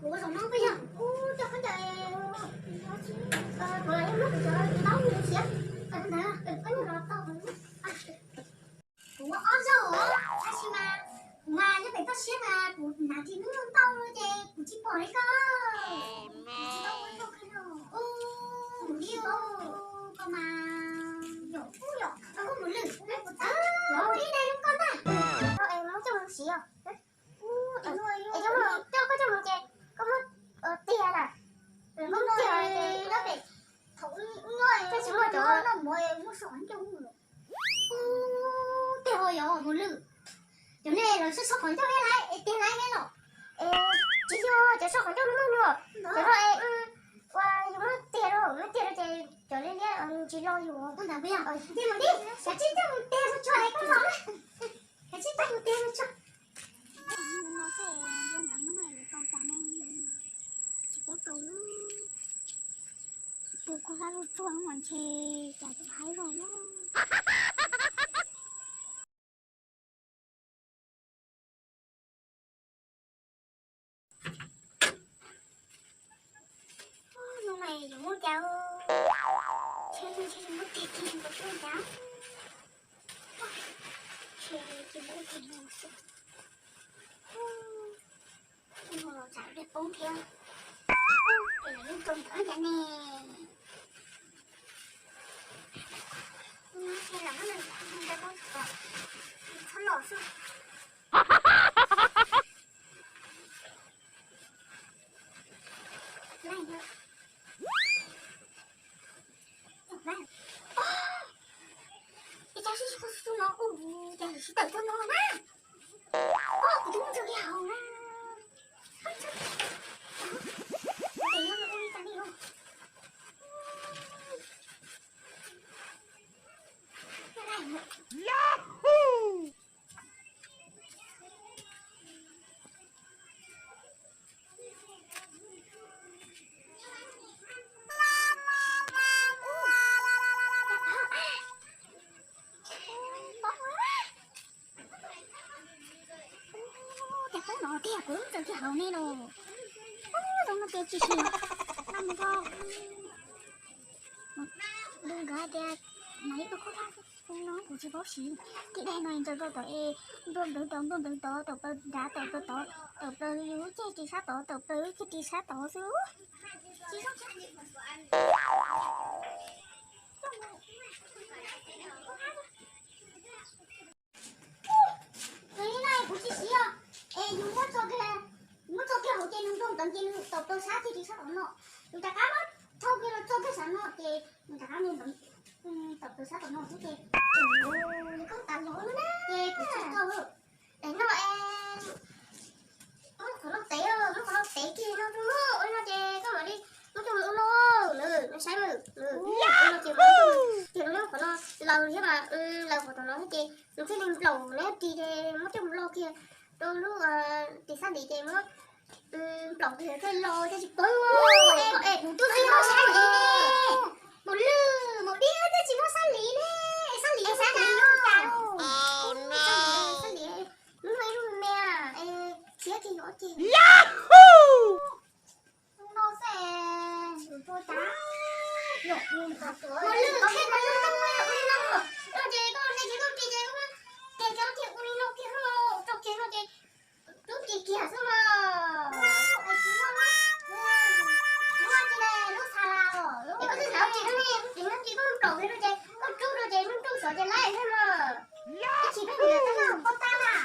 Kuv ua zaum no peb yog kuv coj khaub ncaws, kuv los yeej muab kuv cov ntaub mus siav ntawd, koj yeej los tau. Kuv ua ob zaug os, tab sis mas kuv mas nyob pem toj siab mas kuv hnav tsis hnub ntau ces kuv tsis pom li koj. Kuv tsis tau ua zaug kawg no. Kuv tsis tau koj mas yom ub yom, koj mus lwm, kuv txawv los ua ib daim zoo koj ntag. Muab coj mus siv os. Es coj koj coj mus ces koj muab tiag na. Muab tiag ces nyob pem, thaum ub tsis muaj cov noj mov muab so ncauj. Ub, tej ho yog mus lwm. Cov nej los so so qhov ncauj thiab laiv es tiag laiv thiab los. Tsis yog cov so qhov ncauj no no, cov no es ua yus muab tiag rau, muab tiag rau ces cov liab liab tsis lo yus. Ntawd puas yog? Tiag mas li, kav tsij coj mus tiag rau tsuag es koj los na. Kav tsij coj mus tiag rau tsuag. Tsis paub tau, pus koj hlab lub tsuag mas ntshe cas tsis haib los. Hnub no yuav muab cas, ntshe ntshe muab tiag tiag nkaus xwb cas. Ntshe tsis muab tiag no xwb. Hnub no tsam peb poob thiab. Ces lawv yeej rau ntawm cas ne. Ntshe los muab nws ntawd poob tsis kom txhob los xwb. Ua cas sib sib tau no, ua cas sib tawm tau no na. Kuv twb muab tso kiag hauv na. Ces yog ua li cas li os. Cas poob no tiag, kuv lub txawv kiag hauv ne los. Ub, zoo no ces tsis siv. Naj mus rau, nws nkawd hais tias mas ib tug khaub hlab no kuv tsis paub siv. Tim daim no ntsaws rau tom es npluaj nplawv tod, npluaj nplawv tod, tawm plaws nrad, tawm plaws tod, tawm plaws yus lub cev ris sab tod, tawm plaws lub cev ris sab tod xwb. Tsis zoo. Nws li no kuv tsis siv os. Es yus muab tso kiag, muab tso kiag hauv ces nws nploog ntawd ces nws tawm plaws sab ces ris sab tom no. Yus rov qab muab thau kiag los tso kiag sab no ces nws rov qab nploog ntawd, tawm plaws sab tom no xwb ces li koj tas los na ces kuv tsis tau. Es no es muab qhov no tev, muab qhov no tev kiag no rau no, ua li no ces koj mam li muab coj mus ua no, no saib mas, ua no ces muab coj mus, ces muab qhov no laws thiab mas, laws qhov tom no thiab ces nws thiaj li nplaum na ris ces muab coj mus lo kiag rau lub ris sab ntiv ces muab nplaum kiag thiaj lo thiaj tsis poob. Es kuv twb tsis muab sab ntiv ne, maum lwj maum diab twb tsis muab sab ntiv ne, sab ntiv sab ntiv cas, sab ntiv lub no ib lub me, khiav kiag yuav ces no xwb, ua cas, maum lwj qhia no ua li no, no ces koj hle kiag tau ris ces koj hle kiag tau ris ua li no kiag, tso kiag no ces rub ris kiag xwb mas. Lub tsis ne, lub xa la os, es koj twb xav ris no ne, ris no ces koj nplaum kiag no ces koj rub rau ces nruj nruj xyov ces laib xwb mas. Ib chim pheej mus tab laj poj tab laj,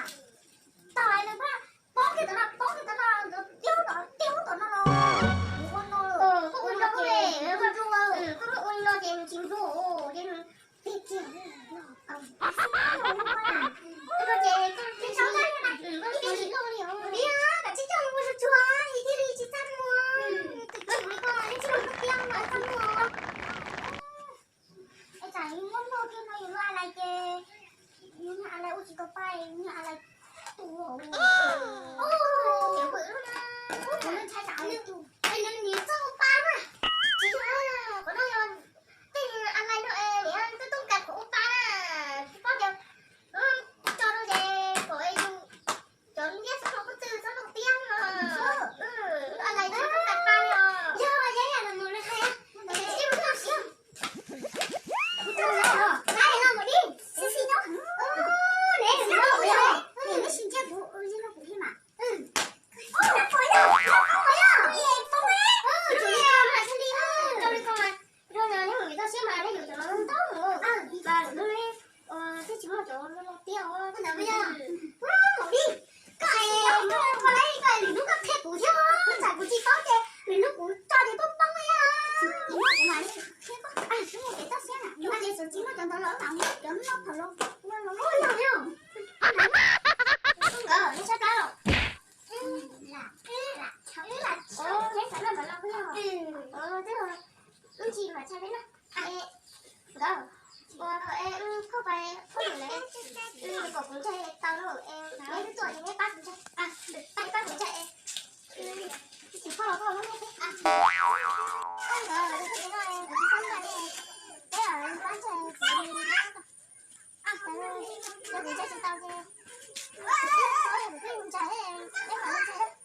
tog hais nws pab poob kiag tom no, poob kiag tom no, ntawd tiag tom, tiag tom no los, ua no, koj ua no ces, koj muab ua li no ces nws tsis nruj ces nws tiag tiag. Koj ces koj tsis tau, koj tsis loj li os. Kav tsij coj mus ua tsuag tsuag es thiaj li tsis txaj muag. Tus tseem li koj, tsis txaj muag. Es tsam yus muab nplog kiag no yus lub a lais ces yus niag a lais ua tsis tau pa, yus niag a lais tuag. Ces kuv ntshai tsam nws, nws txawj ua pa na. Tsis yog, qhov no yog tej niag a lais no es niam twb toob kas qhov ua pa na. Tsis paub tias tso rau ces kom yus cov liab txhob ua kub txwg txhob ua tiab no. Nkawd, ua, es, phauj pais phauj lawm, kom kuv ntshai tau lauj, es neb twb tuaj ces neb pab kuv ntshai, pab, pab kuv ntshai es, tsis phauj los phauj muab neb peb, nkawd, kuv tsis xav ntshai, peb pab ntshai, yog kuv ntshai tsis tau ces, kuv twb ntshai, neb mam li ntshai.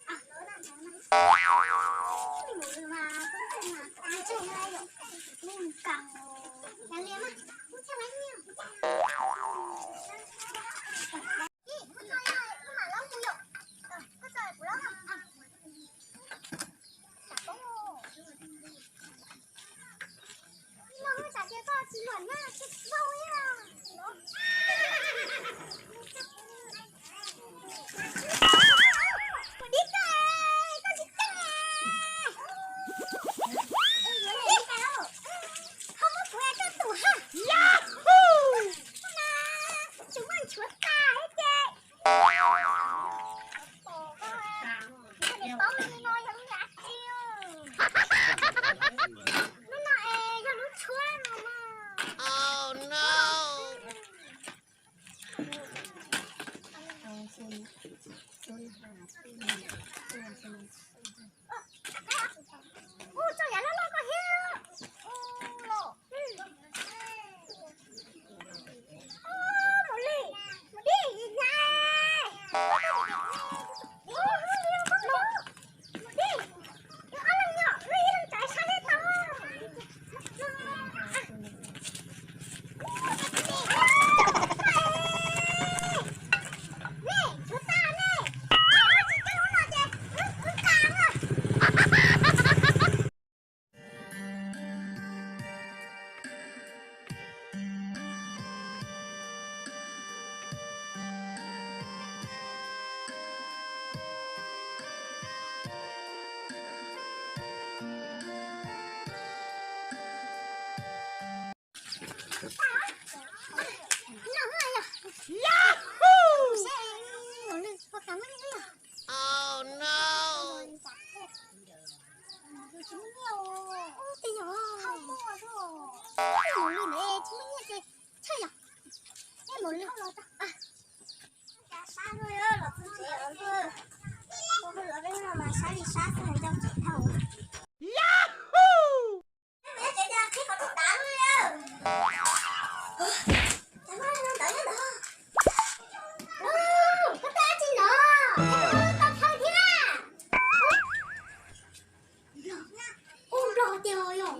Ua nplog tiag yog,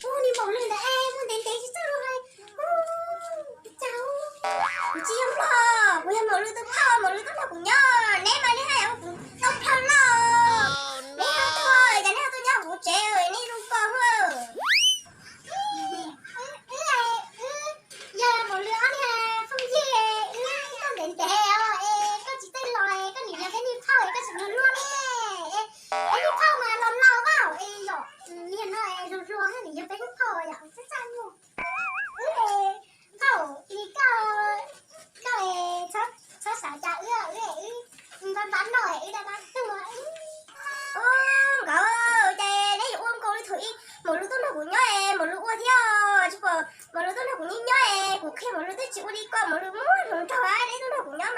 ua niag maum lwj ntawd es muaj ntev ntev tsis txawj luag li. Ua cas kuv tsis yog nplog, kuv yog maum lwj tus phauj, maum lwj tuaj nrog kuv nyob, neb mas neb hais ua kuv tau plhaw loj. Neb ho tuaj, cas neb ho tuaj nyob kuv tsev, neb zoo ko. Yog maum lwj ob niag phooj ywg, wb tuaj ntev ntev os, es koj tsis txawj los, koj nim yog peb niag phauj es koj tsis luag luag ne. Es peb niag phauj mas laus laus es yog niag no es luag luag, nim yog peb niag phauj yom, txaj txaj muag. Wb es phauj li koj, koj es txhob xav cas wb, wb, wb npab npab noj es wb dab dab tuag. Ua nkawd ces neb yuav ua nkaus li thaum ub maum lwj tuaj nrog kuv nyob es maum lwj ua thiab, tsis pom maum lwj tuaj nrog kuv nyob nyob es kuv qhia maum lwj twb tsis ua li ko, maum lwj muab hluas nraug neb tuaj nrog kuv nyob